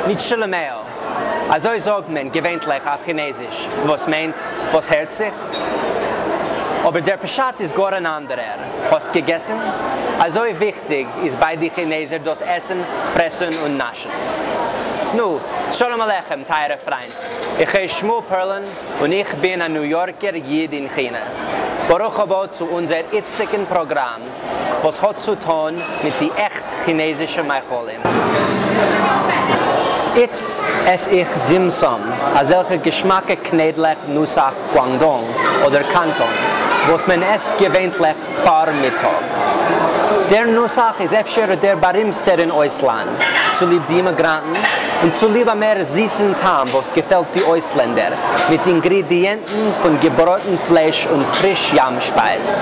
你吃了没有? אזוי זאגט מען געווענטליך אויף כינעזיש, וואס מיינט, וואס הערט זיך? אבער דער פשט איז גאר אן אנדערער, האסט געגעסן? אזוי וויכטיג איז ביי די כינעזער דאס עסן, פרעסן און נאשן. נו, שלום עליכם טייערע פריינט, איך הייס שמואל פערלן און איך בין א ניו יארקער איד אין כינע. ברוך הבא צו אונזער איצטיגן פראגראם וואס האט צו טון מיט די עכט כינעזישע מאכלים. איצט עס איך דים סאם, אזעלכע געשמאקע קניידלעך נוסח גואנגדונג אדער קאנטאן, וואס מען עסט געווענטליך פאר מיטאג. דער נוסח איז אפשר דער בארימסטער אין אויסלאנד, צוליב די אימיגראנטן, און צוליב א מער זיסן טעם וואס געפעלט די אויסלענדער, מיט אינגרידיענטן פון געבראטן פלייש און פריש ים שפייז.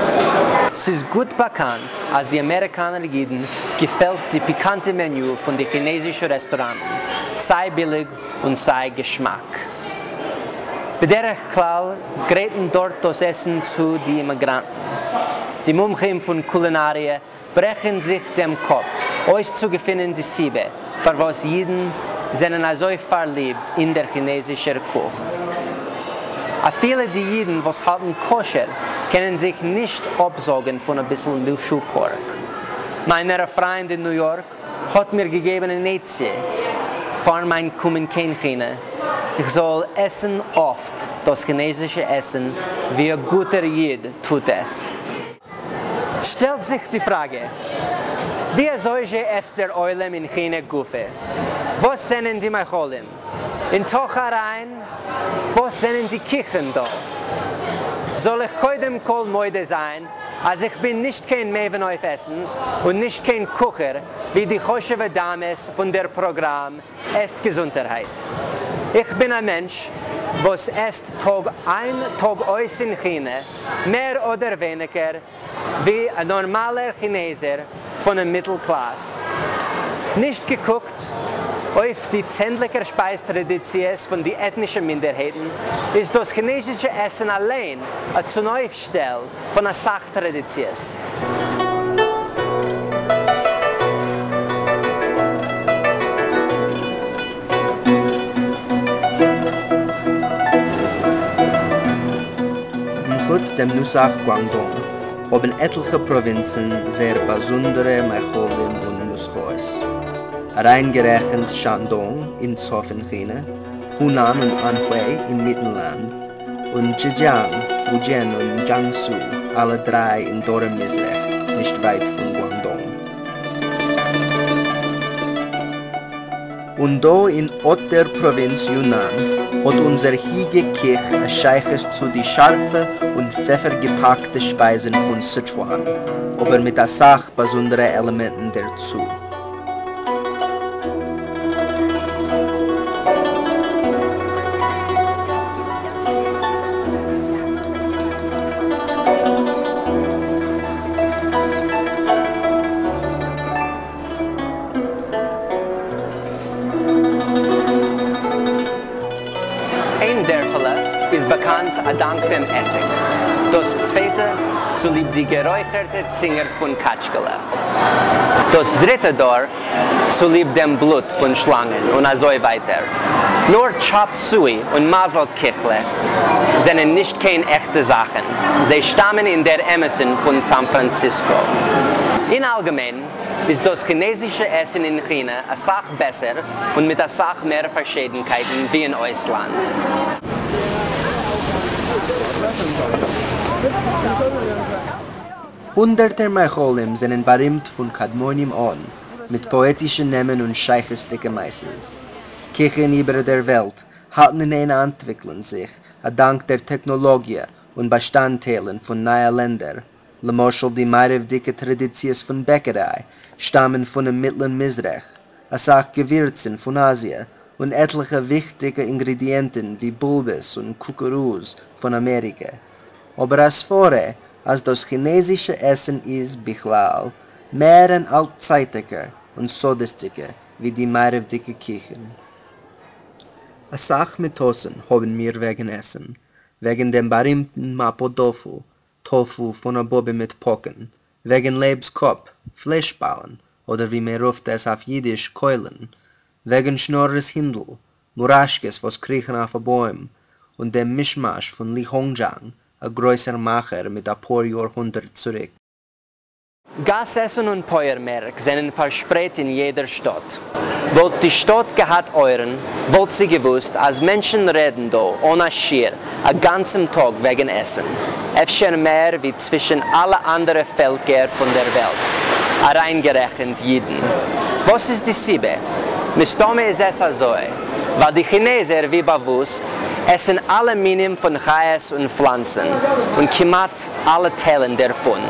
ס'איז גוט באקאנט אז די אמעריקאנער אידן געפעלט די פיקאנטע מעניו פון די כינעזישע רעסטוראנטן, סיי ביליג און סיי געשמאק. בדרך כלל גרייטן דארט דאס עסן צו די אימיגראנטן. די מומחים פון קולינאריע ברעכן זיך דעם קאפ אויסצוגעפינען די סיבה פארוואס אידן זענען אזוי פארליבט אין דער כינעזישער קוך. אפילו די אידן וואס האלטן כשר קענען זיך נישט אפזאגן פון אביסל לושו פארק. מיינער א פריינד אין ניו יארק האט מיר געגעבן אן עצה פאר מיין קומען קיין כינע, איך זאל עסן אפט דאס כינעזישע עסן ווי א גוטער איד טוט עס. שטעלט זיך די פראגע, ווי אזוי זשע עסט דער עולם אין כינע גופא? וואס זענען די מאכלים? אין תוך אריין, וואס זענען די קיכן דא? זאל איך קודם כל מודה זיין אז איך בין נישט קיין מבין אויף עסנס און נישט קיין קוכער ווי די חשוב'ע דאמעס פון דער פראגראם עסט געזונטערהייט. איך בין א מענטש וואס עסט טאג איין טאג אויס אין כינע, מער אדער ווייניגער ווי א נארמאלער כינעזער פונעם מיטל קלאס. נישט געקוקט אויף די צענדליגער שפייז טראדיציעס פון די עטנישע מינדערהייטן, איז דאס כינעזישע עסן אליין א צונויפשטעל פון אסאך טראדיציעס. חוץ דעם נוסח גואנגדונג האבן עטליכע פראווינצן זייער באזונדערע מאכלים און נוסחאות, אריינגערעכנט שאנדונג אין צפון כינע, הונאן און אנהוי אין מיטן לאנד, און טשעדזשיאנג, פודזשען און דזשיאנגסו, אלע דריי אין דרום-מזרח, נישט ווייט פון גואנגדונג. און דא אין אט דער פראווינץ יונאן האט אונזער היגע קיך א שייכות צו די שארפע און פעפער-געפאקטע שפייזן פון סיטשואן, אבער מיט אסאך באזונדערע עלעמענטן דערצו. איין דערפעלע איז באקאנט אדאנק דעם עסיג, דאס צווייטע צוליב די גערויכערטע צינגער פון קאטשקעלע, דאס דריטע דארף צוליב דעם בלוט פון שלאנגען און אזוי ווייטער. נאר טשאפ סואי און מזל קיכלעך זענען נישט קיין עכטע זאכן, זיי שטאמען אין דער אמת'ן פון סאן פראנציסקא. אין אלגעמיין איז דאס כינעזישע עסן אין כינע אסאך בעסער און מיט אסאך מער פארשידנקייטן ווי אין אויסלאנד. הונדערטער מאכלים זענען בארימט פון קדמונים אן, מיט פאעטישע נעמען און שייכות'דיגע מעשות. קיכן איבער דער וועלט האלטן אין איין אנטוויקלען זיך א דאנק דער טעכנאלאגיע און באשטאנדטיילן פון נייע לענדער, למשל די מערב'דיגע טראדיציעס פון בעקעריי שטאמען פונעם מיטלן מזרח, אסאך געווירצן פון אזיע, און עטליכע וויכטיגע אינגרידיענטן ווי בולבעס און קוקורוז פון אמעריקע. אבער א סברה אז דאס כינעזישע עסן איז, בכלל, מער אן אלטצייטיגע און סודות'דיגע ווי די מערבדיקע קיכן. אַ סך מיטאָסן האָבן מיר וועגן עסן, וועגן דעם באַרימטן מאַפּאָ-דאָפֿו, טאָפֿו פֿון אַ באָבע מיט פּאָקן, וועגן לייבס קאָפּ, פֿליישבאַלן, אָדער ווי מע רופֿט עס אויף ייִדיש, קוילן, וועגן שנאָרערס הינדל, מוראַשקעס וואָס קריכן אויף אַ בוים, און דעם מישמאַש פֿון לי האָנגזשאַנג, אַ גרויסער מאַכער מיט אַ פּאָר יאָרהונדערט צוריק. גאס עסן און פויער מערק זענען פארשפרייט אין יעדער שטאט. וואלט די שטאט געהאט אויערן, וואלט זי געוואוסט אז מענטשן רעדן דא אן א שיעור א גאנצן טאג וועגן עסן, אפשר מער ווי צווישן אלע אנדערע פעלקער פון דער וועלט, אריינגערעכנט אידן. וואס איז די סיבה? מסתמא איז עס אזוי, ווייל די כינעזער, ווי באוואוסט, עסן אלע מינים פון חיות און פלאנצן, און כמעט אלע טיילן דערפון.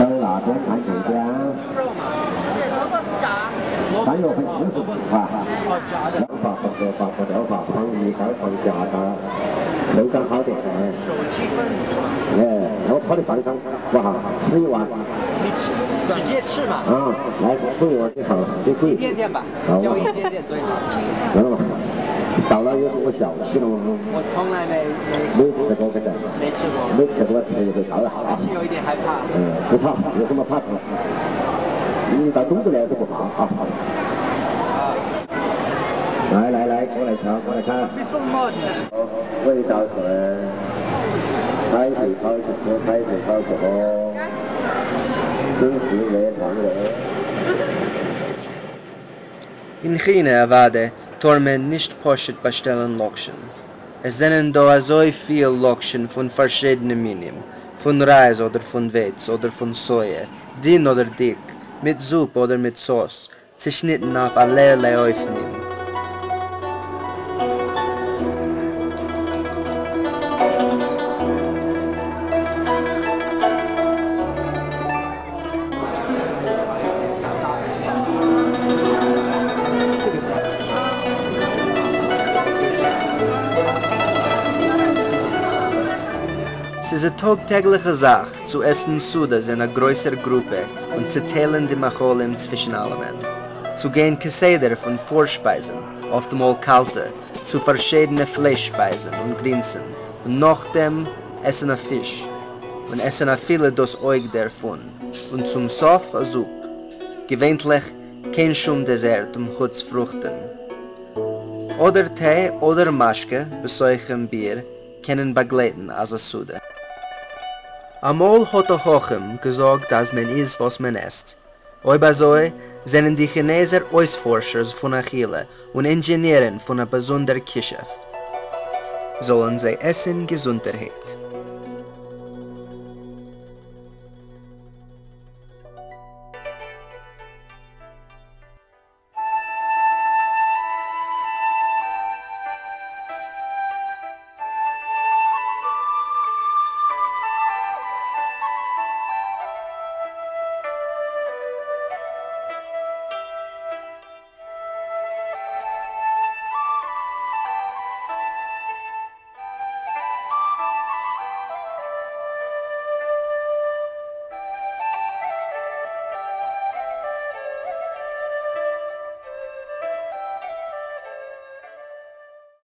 稍微拿点看这边，三月份就是啊，疗法放疗法放疗法放鱼竿放夹的，口感好点。哎，我跑的上上，哇，吃一碗。你吃，直接吃嘛。啊，来，不一碗最好，最贵。一点点吧，就一点点最好。是了嘛，少了有时我小气了嘛。我从来没没吃过这个。没吃过。没吃过，吃一回够了。还是有一点害怕。嗯，不怕，有什么怕什么？你到中国来都不怕啊。来来来，过来瞧，过来看。味道是，开水泡着吃，开水泡着喝，真是热烫的。 אין כינע, אוודאי, טאר מען נישט פשוט באשטעלן לאקשן. עס זענען דא אזוי פיל לאקשן פון פארשידענע מינים, פון רייז אדער פון ווייץ אדער פון סויע, דין אדער דיק, מיט זופ אדער מיט סאוס, צעשניטן אויף אלערליי אופנים. ס'איז א טאג-טעגליכע זאך צו עסן סעודות אין א גרויסער גרופע און צעטיילן די מאכלים צווישן אלעמען. צו גיין כסדר פון פארשפייזן, אפטמאל קאלטע, צו פארשידענע פלייש-שפייזן און גרינסן, און נאכדעם עסן א פיש, און עסן אפילו דאס אויג דערפון, און צום סוף א זופ. געווענטליך קיין שום דעזערט און חוץ פרוכטן. אדער טיי אדער משקה, בתוכם ביר, קענען באגלייטן אזא סעודה. אמאל האט א חכם געזאגט אז מען איז וואס מען עסט. אויב אזוי, זענען די כינעזער אויספארשערס פון אכילה און אינדזשענירן פון א באזונדער כישוף. זאלן זיי עסן געזונטערהייט.